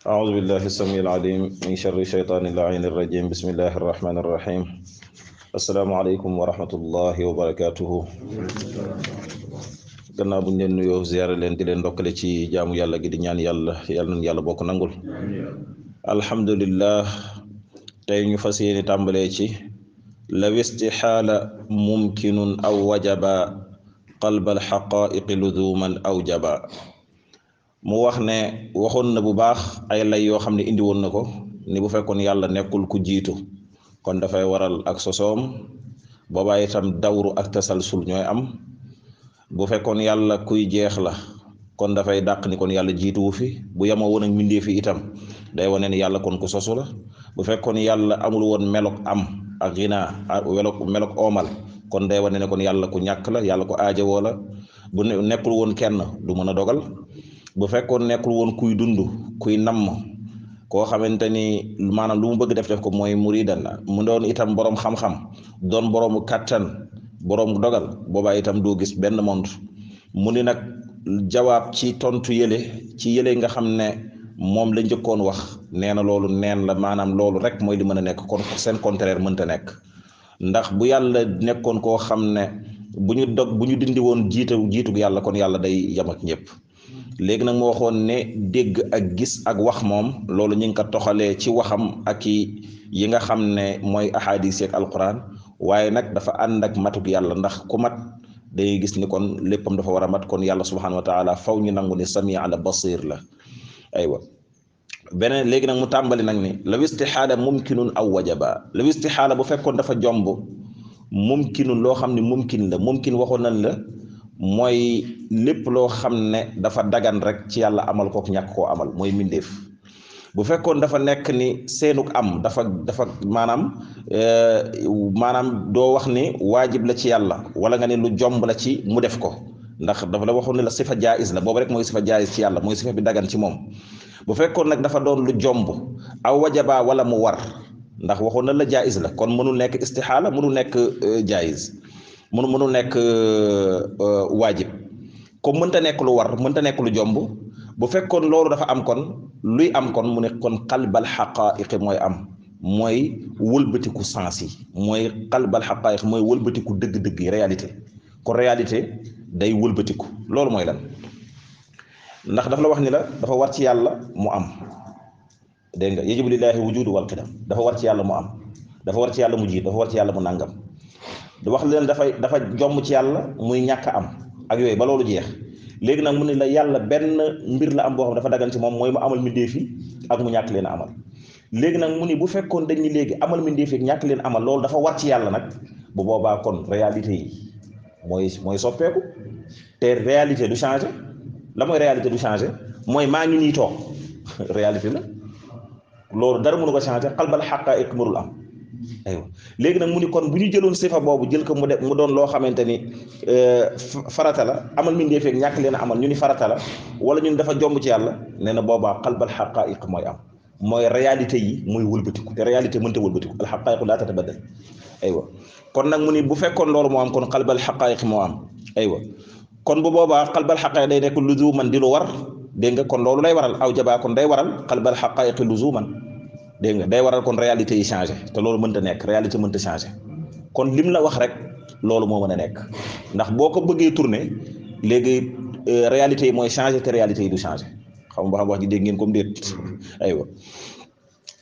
أعوذ بالله السميع العليم من شر الشيطان اللعين الرجيم بسم الله الرحمن الرحيم السلام عليكم ورحمة الله وبركاته gannaaw bu ñu leen nuyoo ziyaare leen di leen ndokkale ci jaamu yàlla gi di ñaan yàlla yàlla nañu yàlla bokk nangul alhamdulillah tey ñu fas yéene tàmbalee ci law istixaala mumkinun aw wajaba qalbal xaqaa'iqi luzuman aw jaba mu wax ne waxoon na bu baax ay lay yoo xam ne indi woon na ko ni bu fekkoon yàlla nekkul ku jiitu kon dafay waral ak sosoom boobaa itam dawru ak tasalsul ñooy am bu fekkoon yàlla kuy jeex la kon dafay dàq ni kon yàlla jiituwu fi bu yemoo woon ak mbindee fi itam day wane ni yàlla kon ku sosu la bu fekkoon yàlla amul woon melok am ak ginaa melok oomal kon day wane ne kon yàlla ku ñàkk la yàlla ko aajowoo la bu nekkul woon kenn du mën a dogal bu fekkoon nekkul woon kuy dund kuy namm koo xamante ni maanaam lu mu bëgg def ko mooy muridan la mu doon itam boroom xam-xam doon boroomu kàttan boroomu dogal boobaa itam doo gis benn monde mu ni nag jawaab ci tontu yële nga xam ne moom la njëkkoon wax nee na loolu neen la maanaam loolu rek mooy li mën a nekk kon seen contraire mënta nekk ndax bu yàlla nekkoon koo xam ne bu ñu dindi woon jiitu yàlla kon yàlla day yam ak ñëpp léegi nag moo waxoon ne dégg ak gis ak wax moom loolu ñu ngi ko toxalee ci waxam ak yi nga xam ne mooy ahadis ak alquran waaye nag dafa ànd ak matuk yàlla ndax ku mat day gis ni kon léppam dafa war a mat kon yàlla subhanahu wa taala faw ñu nangu ni sami ala basir la aywa beneen léegi nag mu tàmbali nag ni law istixaala mumkinun aw wajaba law istixaala bu fekkoon dafa jomb mumkinun loo xam ne mumkin la mumkin waxoon nañ la mooy lépp loo xam ne dafa dagan rek ci yàlla amal ko ñàkk koo amal mooy mindeef bu fekkoon dafa nekk ni seenuk am dafa maanaam doo wax ni waajib la ci yàlla wala nga ne lu jomb la ci mu def ko ndax dafa la waxoon ne la sifa jaayis la boobu rek mooy sifa jaayis ci yàlla mooy sifa bi dagan ci moom bu fekkoon nag dafa doon lu jomb aw wajaba wala mu war ndax waxoon na la jaayis la kon mënul nekk istixaala mënul nekk jaayis mënul nekk waajib comme mënta nekk lu war mënta nekk lu jomb bu fekkoon loolu dafa am kon luy am kon mu ne kon qalbal xaqaa'iq mooy am mooy wëlbatiku sens yi mooy qalbal xaqaa'iq mooy wëlbatiku dëgg-dëgg yi réalité kon réalité day wëlbatiku loolu mooy lan ndax dafa la wax ni la dafa war ci yàlla mu am dégg nga yajibu lillahi wujudu wal qidam dafa war ci yàlla mu am dafa war ci yàlla mu jiit dafa war ci yàlla mu nàngam du wax leen dafa jomm ci yàlla muy ñàkk am ak yooyu ba loolu jeex léegi nag mu ne la yàlla benn mbir la am boo xam dafa dagan ci moom mooy mu amal mbindeef yi ak mu ñàkk leen a amal léegi nag mu ni bu fekkoon dañ ni léegi amal mbindeef yi ñàkk leen amal loolu dafa war ci yàlla nag bu boobaa kon réalité yi mooy soppeeku te réalité du changer la mooy réalité du changer mooy maa ngi nii toog réalité la loolu dara mënu ko changer qalbal xaqaa'iq mënul am aywa léegi nag mu ni kon bu ñu jëloon sifa boobu jël ko mu doon loo xamante ni farata la amal mbindeef ak ñàkk leen a amal ñu ni farata la wala ñun dafa jomb ci yàlla nee na boobaa qalbal xaqaa'iq mooy am mooy réalité yi mooy wëlbatiku te réalité mënta wëlbatiku al xaqaa'iq laa tatabaddal aywa kon nag mu ni bu fekkoon loolu moo am kon qalbal xaqaa'iq moo am aywa kon bu boobaa qalbal xaqaa'iq day nekk luzuman di lu war dégg nga kon loolu lay waral aw jabaa kon day waral qalbal xaqaa'iq luzuman dégg nga day waral kon réalité yi changé te loolu mënta nekk réalité mënta changé kon lim la wax rek loolu moo mën a nekk ndax boo ko bëggee tourner léegi réalité yi mooy changé te réalité yi du changé xam nga wax ji dégg ngeen comme déet aywa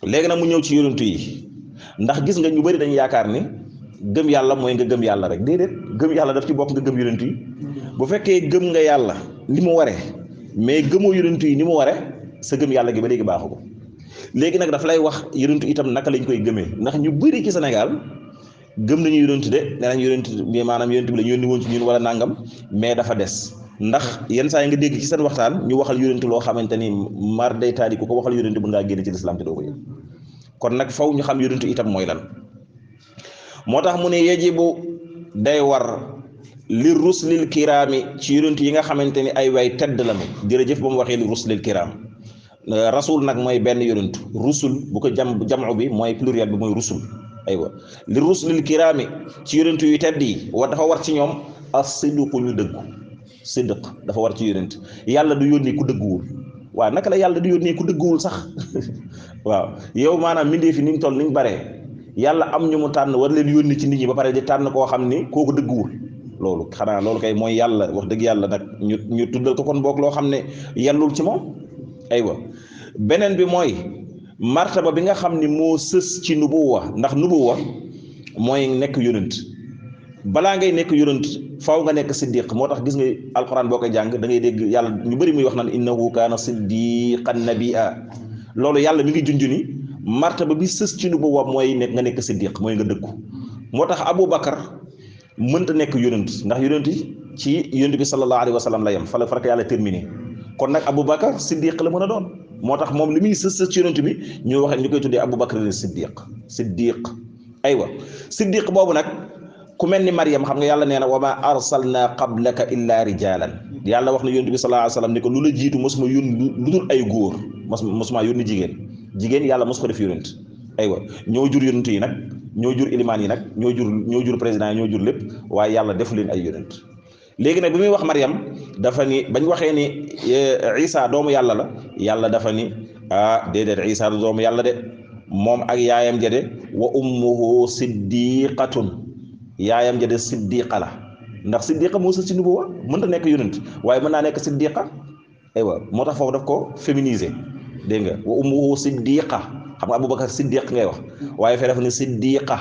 léegi nag mu ñëw ci yonent yi ndax gis nga ñu bëri dañu yaakaar ni gëm yàlla mooy nga gëm yàlla rek déedéet gëm yàlla daf ci bokk nga gëm yonent yi bu fekkee gëm nga yàlla ni mu waree mais gëmoo yonent yi ni mu waree sa gëm yàlla gi ba léegi baaxu ko léegi nag dafa lay wax yonentu itam naka lañ koy gëmee ndax ñu bëri ci Sénégal gëm nañu yonentu de nee nañ yonent bi maanaam yonent bi la ñu yónni woon ci ñun wala nangam mais dafa des ndax yenn saa yi nga dégg ci seen waxtaan ñu waxal yonentu loo xamante ni mar day taali ku ko waxal yonentu mën ngaa génn ci lislaam te doo ko yëg kon nag faw ñu xam yonentu itam mooy lan moo tax mu ne yajibu day war li ruslil kiraami ci yonentu yi nga xamante ni ay way tedd lañu jërëjëf ba mu waxee li ruslil kiraam rasul nag mooy benn yonent rusul bu ko jamu bi mooy pluriel bi mooy rusul aywa li rusulil kiraami ci yonent yu tedd yi dafa war ci ñoom as-sidqu ñu dëggu sidq dafa war ci yonent yàlla du yónni ku dëgguwul waaw naka la yàlla di yónnee ku dëgguwul sax waaw yow maanaam mindee fi ni ñu toll ni ñu baree yàlla am ñu mu tànn war leen yónni ci nit ñi ba pare di tànn koo xam ni kooku dëgguwul loolu xanaa loolu kay mooy yàlla wax dëgg yàlla nag ñu tuddal ko kon boog loo xam ne yellul ci moom aywa beneen bi mooy martaba bi nga xam ni moo sës ci nubuwa ndax nubuwa mooy nekk yonent balaa ngay nekk yonent faaw nga nekk siddiq moo tax gis nga alquran boo koy jàng da ngay dégg yàlla ñu bëri muy wax naan innahu kaana siddiqan nabiyya loolu yàlla mi ngi junj ni martaba bi sës ci nubuwa mooy nekk nga nekk siddiq mooy nga dëggu moo tax Aboubacar mënta nekk yonent ndax yonent ci yonent bi sallallahu alayhi wa sallam la yem fa la ko yàlla terminé kon nag Aboubacar siddiq la mën a doon moo tax moom li muy sës ci yonent bi ñu koy tuddee Aboubacar ne siddiq aywa siddiq boobu nag ku mel ni Maryam xam nga yàlla nee na wa ma arsalna qablaka illa rijalan yàlla wax na yonent bi sallallahu alayhi wa sallam ni ko lu la jiitu mosuma yónni lu dul ay góor mosuma yónni jigéen yàlla mos ko def yonent aywa ñoo jur yonent yi nag ñoo jur ilimaan yi nag ñoo jur président yi ñoo jur lépp waaye yàlla defu leen ay yonent léegi nag bi muy wax Maryam dafa ni bañ waxee ni Isa doomu yàlla la yàlla dafa ni déedéet Isa du doomu yàlla de moom ak yaayam ja de wa ummuhu siddiqatun yaayam ja de siddiqa la ndax siddiqa moo sës ci nubuwa mënta nekk yonent waaye mën naa nekk siddiqa aywa moo tax foofu daf ko féminiser dégg nga wa ummuhu siddiqa xam nga Aboubacar siddiq ngay wax waaye fee dafa ne siddiqa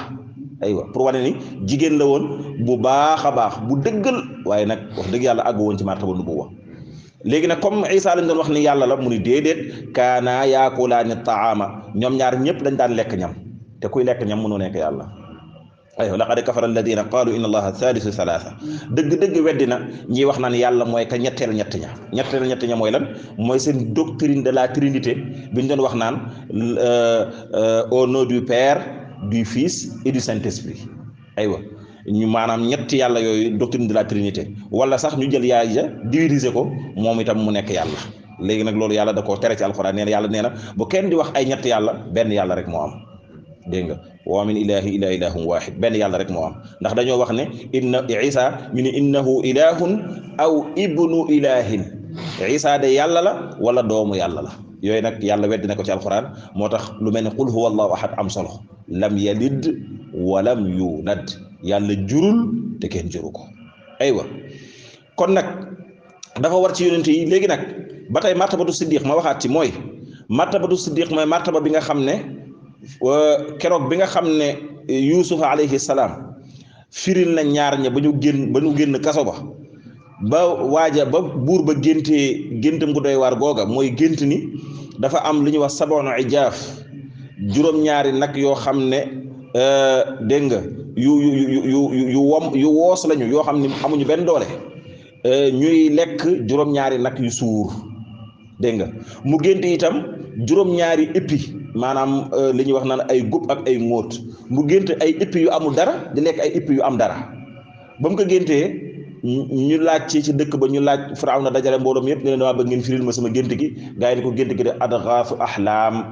aywa pour wane ni jigéen la woon bu baax a baax bu dëggal waaye nag wax dëgg yàlla àggu woon ci martaba nubuwa léegi nag comme Isa lañ doon wax ni yàlla la mu ni déedéet kaana yaakulaani taama ñoom ñaar ñëpp dañ daan lekk ñam te kuy lekk ñam mënoo nekk yàlla aywa laqad kafara alladina qaalu inna allaha thalithu thalatha dëgg-dëgg weddi na ñi wax naan yàlla mooy ka ñetteel ñett ña mooy lan mooy seen doctrine de la trinité bi ñu doon wax naan au nom du Père du Fils et du Saint-Esprit aywa ñu maanaam ñetti yàlla yooyu doctrine de la trinité wala sax ñu jël yaay ja diviser ko moom itam mu nekk yàlla léegi nag loolu yàlla da koo tere ci alxuraan nee na yàlla nee na bu kenn di wax ay ñetti yàlla benn yàlla rek moo am dégg nga wa min ilahi illa ilahun wahid benn yàlla rek moo am ndax dañoo wax ne Isa ñu ne innahu ilahun aw ibnu ilahin Isa de yàlla la wala doomu yàlla la yooyu nag yàlla weddi na ko ci alxuraan moo tax lu mel ne qul huwa allahu ahad am solo lam yalid walam yulad yàlla jurul te kenn juru ko aywa kon nag dafa war ci yonent yi léegi nag ba tey martabatu siddiq ma waxaat ci mooy martabatu siddiq mooy martaba bi nga xam ne keroog bi nga xam ne Yuusuf alayhi salaam firil na ñaar ña ba ñu génn kaso ba waaja ba buur ba géntam gu doy waar googa mooy gént ni dafa am lu ñuy wax saboonu ijaaf juróom-ñaari nag yoo xam ne dégg nga yu woos lañu yoo xam ne amuñu benn doole ñuy lekk juróom-ñaari nag yu suur dégg nga mu gént itam juróom-ñaari éppi maanaam li ñuy wax naan ay gub ak ay ngóot mu gént ay éppi yu amul dara di lekk ay éppi yu am dara ba mu ko géntee ñu laaj ci dëkk ba ñu laaj Firawna dajale mbooloom yëpp ne leen damaa bëgg ngeen firil ma sama gént gi gaa yi ni ko gént gi de adghaasu ahlaam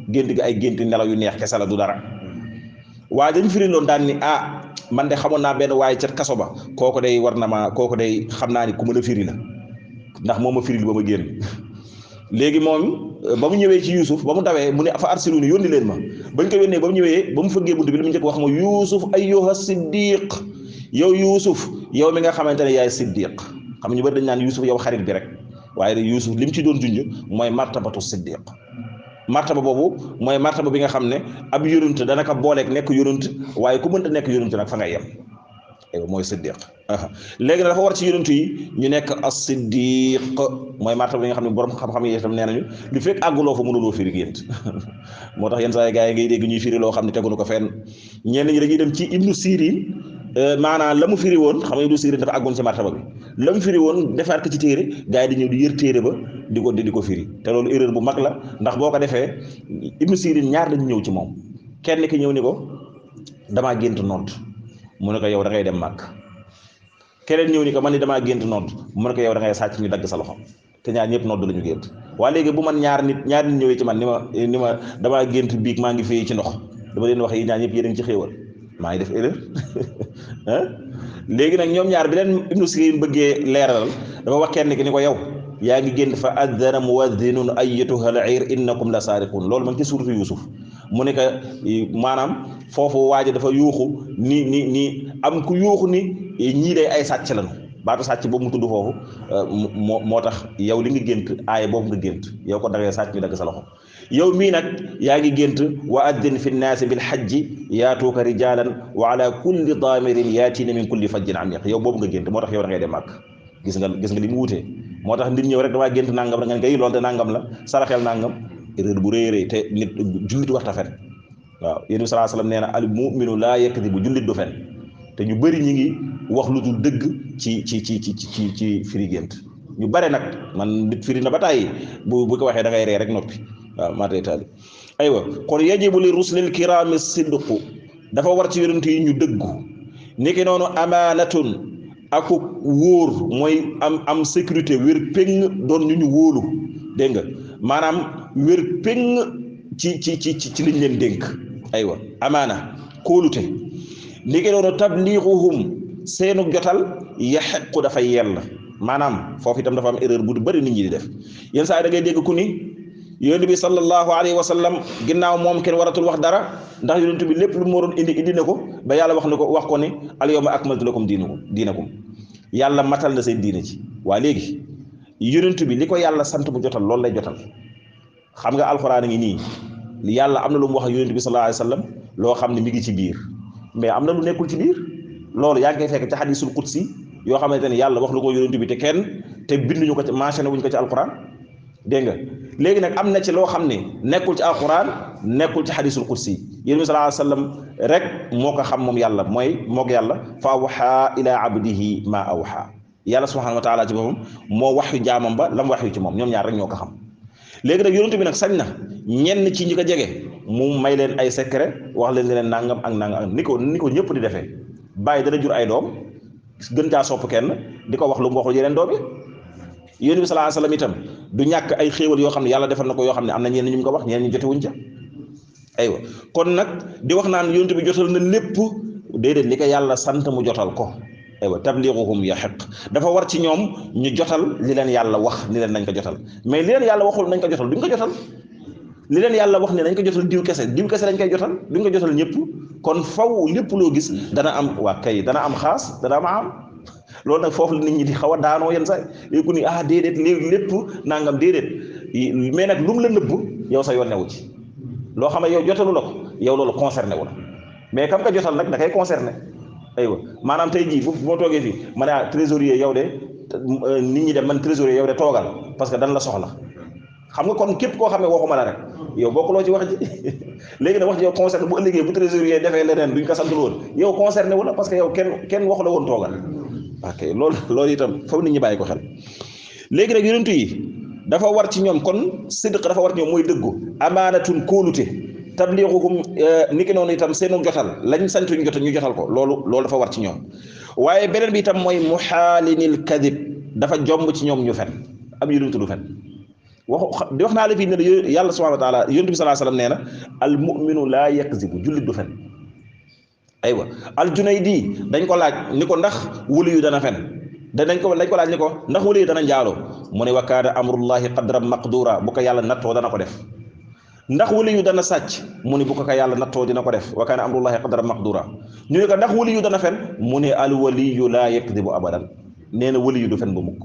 gént gi ay gént nelaw yu neex kese la du dara waaye dañ firil loon daan ni man de xamoon naa benn waaye ca kaso ba kooku day kooku day xam naa ni ku mën a firi la ndax moo ma firil ba ma génn léegi moom ba mu ñëwee ci Yuusuf ba mu dawee mu ne fa arsiluni yónni leen ma bañ ko yónnee ba mu ñëwee ba mu fëggee bunt bi li mu njëkk wax ma Yuusuf ayyuha siddiq yow Yuusuf yow mi nga xamante ne yaay siddiq xam ñu bari dañ naan Yuusuf yow xarit bi rek waaye nag Yuusuf li mu ci doon junj mooy martabatu siddiq martaba boobu mooy martaba bi nga xam ne ab yonent dana ko booleeg nekk yonent waaye ku mënta nekk yonent nag fa ngay yem mooy siddiq léegi nag dafa war ci yonent yi ñu nekk as-siddiq mooy martaba bi nga xam ne borom xam-xam yi itam nee nañu lu fekk àgguloo fa mënuloo firi gént moo tax yenn saa yi gars yi ngay dégg ñuy firi loo xam ne teguñu ko fenn ñenn ñi dañuy dem ci Ibnu Sirin maanaam la mu firi woon xam nga Ibnu Sirin dafa àggoon ci martaba bi la mu firi woon defaat ko ci téere gars yi di ñëw di yër téere ba di ko firi te loolu erreur bu mag la ndax boo ko defee Ibnu Sirin ñaar lañu ñëw ci moom kenn ki ñëw ni ko damaa gént nodd mu ne ko yow da ngay dem màkk keneen ñëw ni ko man ni damaa gént nodd mu ne ko yow da ngay sàcc ñu dagg sa loxo te ñaar ñëpp nodd la ñu gént waaye léegi bu man ñaar nit ñëwee ci man ni ma damaa gént biig maa ngi fii ci ndox dama leen wax yi ñaar ñëpp yéen a ngi ci xéewal maa ngi def erreur léegi nag ñoom ñaar bi leen Ibnu Sirin bëggee leeralal dafa wax kenn ki ni ko yow yaa ngi gént fa addana muwaddinun ayyatuha al-ir innakum la saariqun loolu man ci suuratu Yuusuf mu ne que maanaam foofu waaja dafa yuuxu ni am ku yuuxu ni ñii day ay sàcc lañu baatu sàcc boobu mu tudd foofu moo tax yow li nga gént aaya boobu nga gént yow ko dagee sàcc ñu dagg sa loxo yow mii nag yaa ngi gént wa addin fi nnaasi bil hajji yaatuuka rijaalan wa ala kulli daamirin yaatiina min kulli fajjin amiq yow boobu nga gént moo tax yow da ngay dem màkk gis nga li mu wutee moo tax nit ñëw rek damaa gént nangam da nga koy loolu te nangam la saraxel nangam erreur bu rëy te nit jullit waxta fen waaw yéen bi sallallahu alayhi wasallam nee na al mu'minu laa yakdibu jullit du fen te ñu bëri ñi ngi wax lu dul dëgg ci firi gént ñu bare nag man nit firi na ba tàyyi bu ko waxee da ngay ree rek noppi waaw maa tey taali aywa kon yajibu li rusulil kiraami sidqu dafa war ci yonent yi ñu dëggu niki noonu amaanatun aku wóor mooy am sécurité wér péng doon ñu wóolu dégg nga maanaam wér péng ci liñ leen dénk aywa amaana kóolute niki noonu tabliixuhum seenu jotal yaxequ dafay yell maanaam foofu itam dafa am erreur bu bari nit ñi di def yenn saa yi da ngay dégg ku ni yonent bi sallallahu alayhi wa sallam ginnaaw moom kenn waratul wax dara ndax yonent bi lépp lu mu waroon indi na ko ba yàlla wax ko ni al yawma akmaltu lakum diinakum yàlla matal na seen diine ci waa léegi yonent bi li ko yàlla sant mu jotal loolu lay jotal xam nga alxuraan a ngi nii yàlla am na lu mu wax ak yonent bi sallallahu alayhi wa sallam loo xam ne mi ngi ci biir mais am na lu nekkul ci biir loolu yaa ngi koy fekk ci hadisul qudsi yoo xamante ne yàlla wax lu ko yonent bi te binduñu ko ci mentionné wuñ ko ci alxuraan dégg nga léegi nag am na ci loo xam ne nekkul ci alquran nekkul ci hadisul qudsi yéen bi sallallahu alayhi wasallam rek moo ko xam moom yàlla mooy moog yàlla fa awha ila abdihi ma awha yàlla subhanahu wa taala ci boppam moo wax yu jaamam ba lam wax yu ci moom ñoom ñaar rek ñoo ko xam léegi nag yonent bi nag sañ na ñenn ci ñi ko jege mu may leen ay secret wax leen leen nangam ak nangam ni ko ñëpp di defee bàyyi dana jur ay doom gën caa sopp kenn di ko wax lu mu waxul yeneen doom yi yonent bi sallallahu alayhi wasallam itam du ñàkk ay xéewal yoo xam ne yàlla defal na ko yoo xam ne am na ñenn ñu mu ko wax ñeneen ñu jotewuñ ca aywa kon nag di wax naan yonent bi jotal na lépp déedéet li ko yàlla sant mu jotal ko aywa tabliixuhum yahiq dafa war ci ñoom ñu jotal li leen yàlla wax ni leen nañ ko jotal mais li leen yàlla waxul nañ ko jotal duñ ko jotal li leen yàlla wax ne nañ ko jotal diw kese lañ koy jotal duñ ko jotal ñëpp kon faw lépp loo gis dana am waa kay dana am xaas dana am loolu nag foofu la nit ñi di xaw a daanoo yenn sax léegi ku ni déedéet lépp nangam déedéet mais nag lu mu la nëbb yow sa yoon newu ci loo xam ne yow jotalu la ko yow loolu concerné wu la mais kam ka jotal nag da koy concerné aywa maanaam tey jii bu ma toogee fii ma ne trésorier yow de nit ñi dem man trésorier yow de toogal parce que dan la soxla xam nga kon képp koo xam ne waxuma la rek yow bokkuloo ci wax ji léegi nag wax ji yow concerné bu ëllëgee bu trésorier defee leneen duñ ko santul woon yow concerné wu la parce que yow kenn waxu la woon toogal ok loolu itam foofu nit ñi bàyyi ko xel léegi nag yonent yi dafa war ci ñoom kon sidq dafa war ci ñoom mooy dëggu amaanatun kóolute tabliixuhum niki noonu itam seenu jotal lañ santu ñu jotal ko loolu dafa war ci ñoom waaye beneen bi itam mooy muxaalinil kadib dafa jomb ci ñoom ñu fen am yonent du fen di wax naa la fii ne yàlla subhanahu wa taala yonent bi sallallahu alayhi wasallam nee na al mu'minu laa yakzibu jullit du fen aywa al-Junaydi dañ ko laaj ni ko ndax wali yu dana fen dañ ko laaj ni ko ndax wali yu dana njaaloo mu ne wa kaana amrullahi qadran maqdura bu ko yàlla nattoo dana ko def ndax wali yu dana sàcc mu ne bu ko yàlla nattoo dina ko def wa kaana amrullahi qadran maqdura ñu ne ko ndax wali yu dana fen mu ne al waliyu laa yakdibu abadan nee na wali yu du fen ba mukk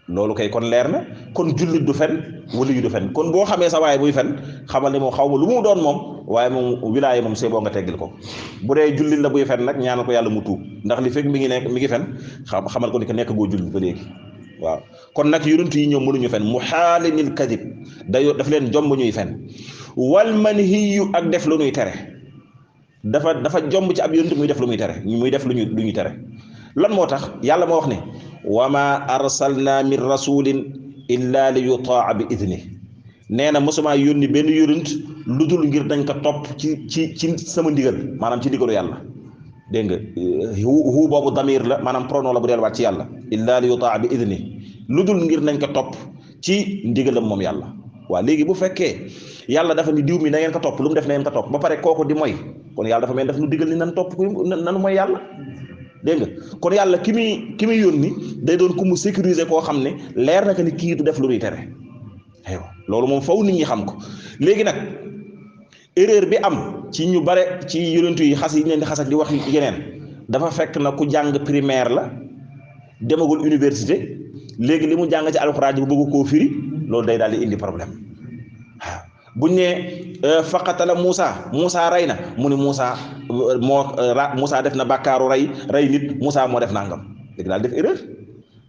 loolu kay kon leer na kon jullit du fen wali yu du fen kon boo xamee sa waaye buy fen xamal ne moom xaw ma lu mu doon moom waaye moom wilaaye moom see boo nga teggil ko bu dee jullit la buy fen nag ñaanal ko yàlla mu tuub ndax li fekk mi ngi fen xamal ko ni ko nekk goo jullit ba léegi waaw kon nag yonent yi ñoom mënuñu fen muxaalinil kadib daf leen jomb ñuy fen wal manhiyu ak def lu ñuy tere dafa jomb ci ab yonent muy def lu muy tere muy def lu ñuy tere lan moo tax yàlla moo wax ne wa ma arsalna min rasulin illa li yutaa bi idni nee na mosuma yónni benn yonent lu dul ngir dañ ko topp ci sama ndigal maanaam ci ndigalu yàlla dégg nga hu boobu damir la maanaam pronom la bu delluwaat ci yàlla illa li yutaa bi idni lu dul ngir nañ ko topp ci ndigalam moom yàlla waaw léegi bu fekkee yàlla dafa ni diw mi na ngeen ko topp lu mu def na ngeen ko topp ba pare kooku di mooy kon yàlla dafa mel daf nu digal ni nan topp nanu mooy yàlla dégg nga kon yàlla ki muy yónni day doon ku mu sécuriser koo xam ne leer na que ni kii du def lu ñuy tere aywa loolu moom faw nit ñi xam ko léegi nag erreur bi am ci ñu bare ci yonentu yi xas yi ñu leen di xas ak di wax yeneen dafa fekk na ku jàng primaire la demagul université léegi li mu jàng ci alxuraan ji bu bëgg koo firi loolu day daal di indi problème waaw buñ ne faqatala Moussa rey na mu ni Moussa def na bàkkaaru rey nit Moussa moo def nangam léegi daal def erreur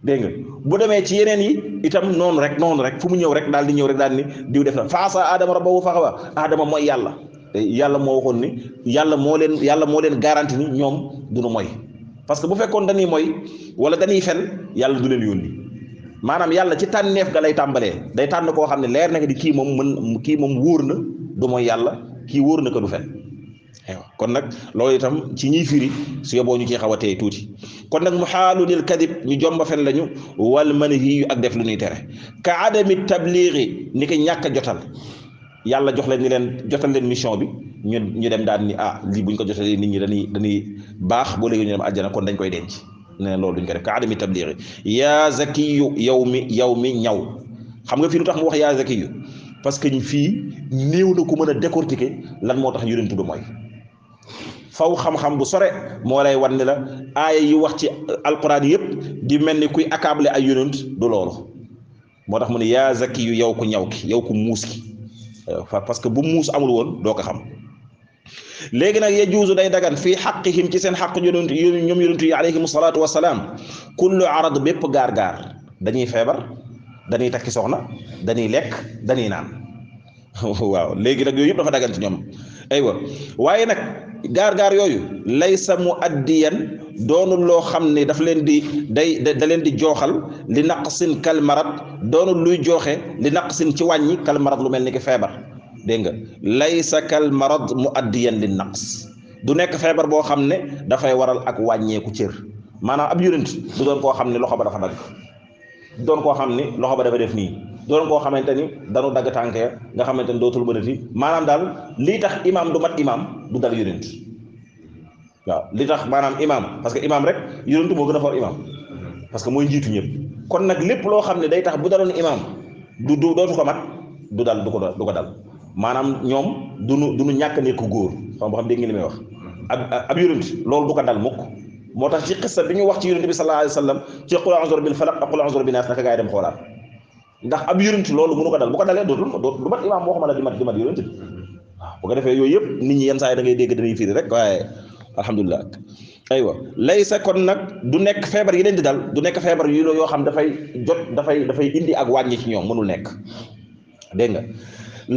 dégg nga bu demee ci yeneen yi itam noonu rek fu mu ñëw rek daal di ñëw rek daal ni diw def na faasa Adama rabbahu faxawa Adama mooy yàlla moo waxoon ni yàlla moo leen garanti ni ñoom duñu mooy parce que bu fekkoon dañuy mooy wala dañuy fen yàlla du leen yónni maanaam yàlla ci tànneef ga lay tàmbalee day tànn koo xam ne leer na di kii moom wóor na du mooy yàlla kii wóor na ko du fen aywa kon nag loolu itam ci ñiy firi su yoboo ñu ciy xaw a tey tuuti kon nag mu xaalunil kadib ñu jomba fen lañu wal manhiyu ak def lu ñuy tere ka adami tabliigi ni ko ñàkk a jotal yàlla jox leen ni leen jotal leen mission bi ñu dem daal ni lii buñ ko jotalee nit ñi dañuy baax boo léegi ñu dem àjjana kon dañ koy denc ne loolu duñ ko def ka adami tabliigi yaa zakiyu yow mi ñaw xam nga fii lu tax mu wax yaa zakiyu parce que fii néew na ku mën a décortiquer lan moo tax yonent du mooy faw xam-xam bu sore moo lay wan ne la aaya yi wax ci alquran yëpp di mel ni kuy accable ay yonent du loolu moo tax mu ne yaa zakiyu yow ku ñaw ki yow ku muus ki parce que bu muus amul woon doo ko xam léegi nag yajuuzu day dagan fii xaqihim ci seen xaq ñoom yonent yi alayhim salaatu wasalaam kullu arad bépp gaar-gaar dañuy feebar dañuy takki soxna dañuy lekk dañuy naan waaw léegi nag yooyu yëpp dafa dagan ci ñoom aywa waaye nag gaar-gaar yooyu laysa mu addiyan doonul loo xam ne daf leen di da leen di jooxal li naqsin kalmarat doonul luy jooxe li naqsin ci wàññi kalmarat lu mel ni ki feebar dégg nga laysa kalmarad mu addiyan li naqs du nekk feebar boo xam ne dafay waral ak wàññeeku cër maanaam ab yonent du doon koo xam ne loxo ba dafa dagg doon koo xam ni loxo ba dafa def nii doon koo xamante ni danu dagg tànk nga xamante ni dootul bënati maanaam daal lii tax imaam du mat imaam du dal yonent waaw li tax maanaam imaam parce que imaam rek yonent moo gën a for imaam parce que mooy njiitu ñëpp kon nag lépp loo xam ne day tax bu daloon imaam dootu ko mat du ko dal maanaam ñoom duñu ñàkk nekk góor xam dégg nga li may wax ab yonent loolu du ko dal mukk moo tax ci xissa bi ñu wax ci yonent bi sallallahu alayhi wa sallam ci qul a'udhu bil falaq ak qul a'udhu bin nas naka gaa yi dem xoolaat ndax ab yonent loolu mënu ko dal bu ko dalee du mat imaam moo xam ne di mat yonent waaw bu ko defee yooyu yëpp nit ñi yenn saa yi da ngay dégg dañuy firi rek waaye alhamdulilah aywa laysa kon nag du nekk feebar yi leen di dal du nekk feebar yu yoo xam dafay indi ak wàññi ci ñoom mënul nekk dégg nga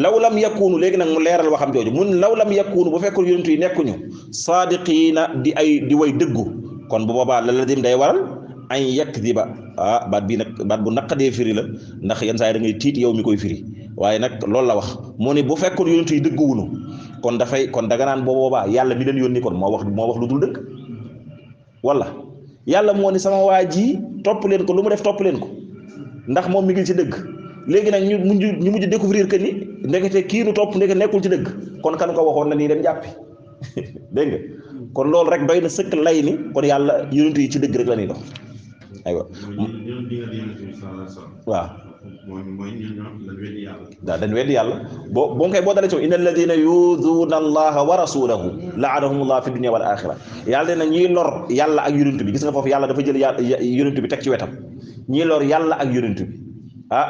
law lam yakunu léegi nag mu leeral waxam jooju mun law lam yakunu bu fekkul yonent yi nekkuñu saadiqiina di way dëggu kon bu boobaa la dim day waral an yakdiba baat bu naqadee firi la ndax yenn saa yi da ngay tiit yow mi koy firi waaye nag loolu la wax mu ne bu fekkoon yonent yi dëgguwunu kon danga naan boo boobaa yàlla mi leen yónni kon moo wax lu dul dëgg wala yàlla moo ni sama waa ji topp leen ko lu mu def topp leen ko ndax moom mi ngi ci dëgg léegi nag ñu mujj découvrir que ni ndekete kii nu topp ndeke nekkul ci dëgg kon kan ko waxoon na nii dem jàppi dégg nga kon loolu rek doy na sëkk lay ni kon yàlla yonent yi ci dëgg rek la ñuy dox aywa waaw dañ weddi yàlla boo koy boo dalee ci inna alladina yuduuna allaha wa rasulahu laanahumullah fi dunya wal axira yàlla ne ñiy lor yàlla ak yonent bi gis nga foofu yàlla dafa jël yonent bi teg ci wetam ñiy lor yàlla ak yonent bi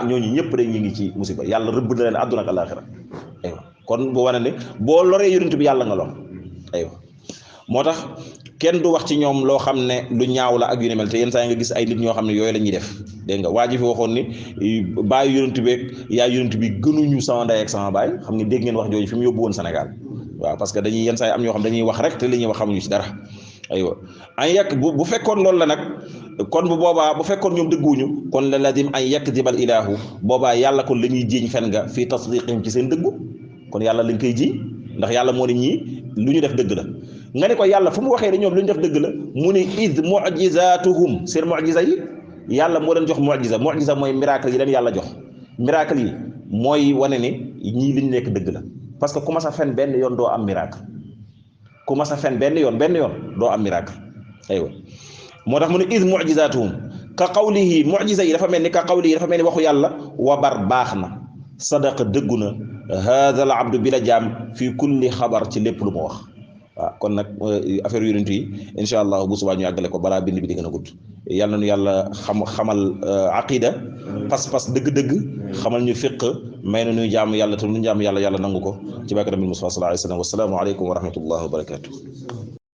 ñooñu ñëpp rek ñu ngi ci musiba yàlla rëbb na leen àdduna ak alaxira aywa kon bu wane ne boo loree yonent bi yàlla nga lor aywa moo tax kenn du wax ci ñoom loo xam ne lu ñaaw la ak yu ne mel te yenn saa yi nga gis ay nit ñoo xam ne yooyu la ñuy def dégg nga waa ji fi waxoon ni bàyyi yonent bi ak yaa yonent bi gënuñu sama ndey ak sama baay xam nga dégg ngeen wax jooju fi mu yóbbu woon Sénégal waaw parce que dañuy yenn saa yi am ñoo xam dañuy wax rek te li ñuy wax xamuñu ci dara aywa an yàq bu fekkoon loolu la nag kon bu boobaa bu fekkoon ñoom dëgguwuñu kon la lazim an yakdibal ilaahu boobaa yàlla kon la ñuy jiiñ fen nga fii tasdiqihim ci seen dëggu kon yàlla lañ koy jiiñ ndax yàlla moo ne ñii lu ñu def dëgg la nga ne ko yàlla fu mu waxee ne ñoom lu ñu def dëgg la mu ne id mu'jizatuhum seen mu'jiza yi yàlla moo leen jox mu'jiza mooy miracle yi leen yàlla jox miracle yi mooy wane ne ñii li ñu nekk dëgg la parce que ku mas a fen benn yoon doo am miracle ku mas a fen benn yoon doo am miracle aywa moo tax mu ne id mu'jizatuhum ka qawlihi mu'jiza yi dafa mel ni ka qawlihi dafa mel ni waxu yàlla wabar baax na sadaqa dëggu na hada al abdu bi la jaam fii kulli xabar ci lépp lu mu wax waaw kon nag affaire yonent yi incha allah bu subaa ñu àggale ko balaa bind bi di gën a gudd yàlla nañu yàlla xamal aqida pas-pas dëgg-dëgg xamal ñu fiq may na ñuy jaamu yàlla te nu jaamu yàlla yàlla nangu ko ci barke nabi Mustafa sallallahu alayhi wa sallam wasalaamu aleykum wa rahmatullahi wa barakatuh